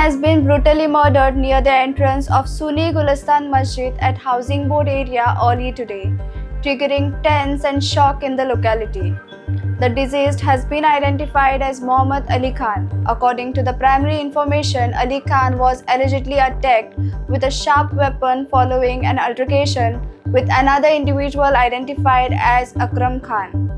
has been brutally murdered near the entrance of Sunni Gulistan Masjid at Housing Board area early today, triggering tense and shock in the locality. The deceased has been identified as Mohammad Ali Khan. According to the primary information, Ali Khan was allegedly attacked with a sharp weapon following an altercation with another individual identified as Akram Khan.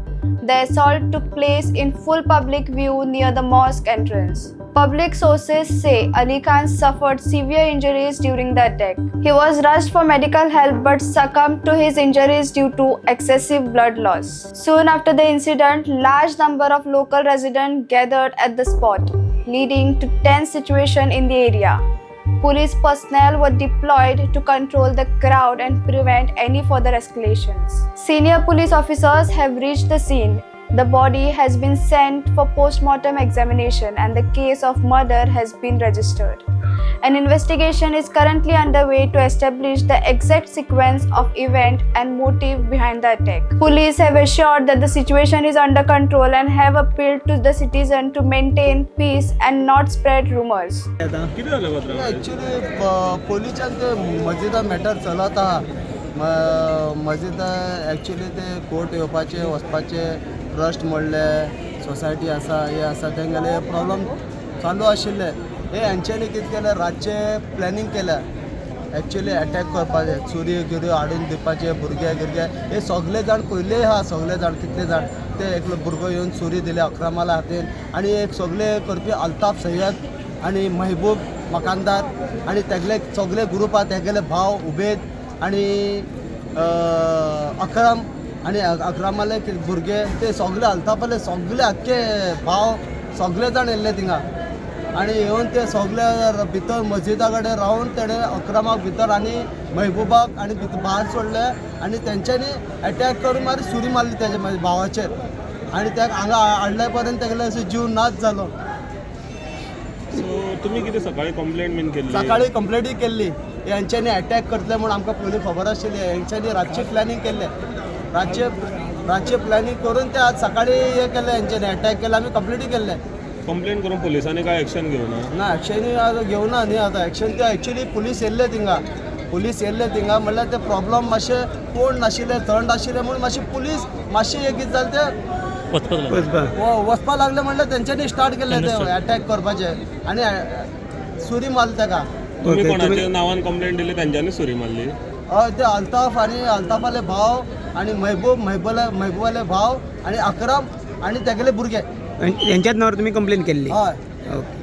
The assault took place in full public view near the mosque entrance. Public sources say Ali Khan suffered severe injuries during the attack. He was rushed for medical help but succumbed to his injuries due to excessive blood loss. Soon after the incident, large number of local residents gathered at the spot, leading to tense situation in the area. Police personnel were deployed to control the crowd and prevent any further escalations. Senior police officers have reached the scene. The body has been sent for post-mortem examination and the case of murder has been registered. An investigation is currently underway to establish the exact sequence of event and motive behind the attack. Police have assured that the situation is under control and have appealed to the citizen to maintain peace and not spread rumors. कितें जालें पात्रांव? Actually पोलिसान ते मस्जिदा matter चलत आहा. मस्जिद actually ते court येवपाचे वचपाचे ट्रस्ट म्हणले सोसायटी आसा हे आसा तेंगेले प्रॉब्लम चालू आशिल्ले. हे हेंच्यांनी कितें केलें, रातचे प्लॅनिंग केल्या एक्चुली एटॅक करपाचे, चुरी गिऱ्यो हाडून दिवपाचे भुरगे गिरगे हे सगळे जाण पयले आहा. सगळे जाण कितले जाण ते एकलो भुरगो येवन सुरी दिले अक्रमाला हातीन आनी एक सगळे करपी अल्ताफ सय्यद आनी महबूब मकानदार आनी तेगले सगळे ग्रुप आहा. तेगेले भाव उबेद आनी अक्रम आनी अक्रमाले भुरगे ते सगळे अल्ताफाले सगळे आख्खे भाव सगळे जाण येयल्ले थिंगा आनी येवन ते सगळे भितर मस्जिदा कडेन रावन तेणें अक्रमाक भितर आनी महबूबाक आनी भितर भायर सोडले आनी तेंच्यांनी एटॅक करून मागीर सुरी मारली तेजे मागीर भावाचेर आनी तेका हांगा हाडले पर्यंत तेगेले असो जीव नाच जालो. सो तुमी कितें सकाळी कंप्लेंट बीन केल्ली? सकाळी कंप्लेंटूय केल्ली. हेंच्यांनी एटॅक करतले म्हूण आमकां पयलीं खबर आशिल्ली. हेंच्यांनी रातचें प्लॅनिंग केल्लें, रातचें रातचें प्लॅनिंग करून ते आज सकाळी हे केलें. हेंच्यांनी एटॅक केलें, आमी कंप्लेंटूय केल्लें. कंप्लेंट करून पोलिसांनी काय एक्शन घेवना? ना, एक्शनूय आतां घेवना न्ही. आतां एक्शन ते एक्चुली पुलीस येयल्ले थिंगा. पुलीस येयल्ले थिंगा म्हणल्यार ते प्रॉब्लम मातशे कोण नाशिल्ले, थंड आशिल्ले म्हूण मातशे पुलीस मातशे एक कितें जालें ते वचपाक लागले. म्हणल्यार तेंच्यांनी स्टार्ट केल्ले ते एटॅक करपाचे आनी सुरी मारली तेका. तुमी कोणाच्या नांवान कंप्लेंट दिली तेंच्यांनी सुरी मारली? हय, ते अल्ताफ आनी अल्ताफाले भाव आनी महबूब, महबूला महबूबाले भाव आनी अक्रम आनी तेगेले भुरगे. यांच्याच नावावर तुम्ही कंप्लेंट केल्ली? हय,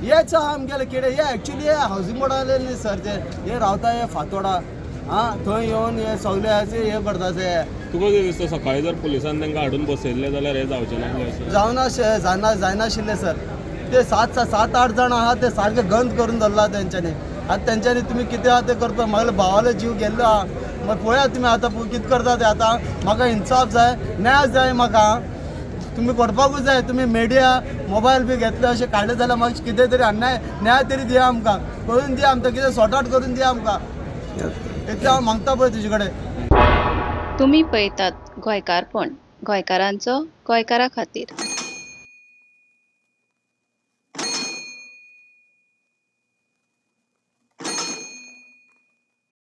हेच आहा आमगेले कितें. हे एक्चुली हे हावसिंग बोर्डाले न्ही सर, ते हे रावता हे फातोडा आं थंय येवन हे सगळे अशे हे करता ते. तुका कितें दिसता, सकाळी जर पुलिसान तांकां हाडून बसयल्लें जाल्यार हें जावचें नासलें अशें? जावना जायनाशिल्ले सर. ते सात सात आठ जाण आहा, ते सारके गंद करून धरला तेंच्यांनी. आतां तेंच्यांनी तुमी कितें आहा तें करता. म्हागेले भावालो जीव गेल्लो आहा. मागीर पळया तुमी आतां कितें करता ते. आतां म्हाका इन्साफ जाय, न्याय जाय म्हाका. तुमी करपाकूच जाय. तुमी मिडिया मोबायल बी घेतले अशें काडले जाल्यार मागीर कितें तरी अन्याय न्याय तरी दिया आमकां, करून दिया आमकां, कितें सॉर्ट आवट करून दिया आमकां. इतलें हांव मागता पळय तुजे कडेन. तुमी पळयतात गोंयकारपण, गोंयकारांचो गोंयकारा खातीर.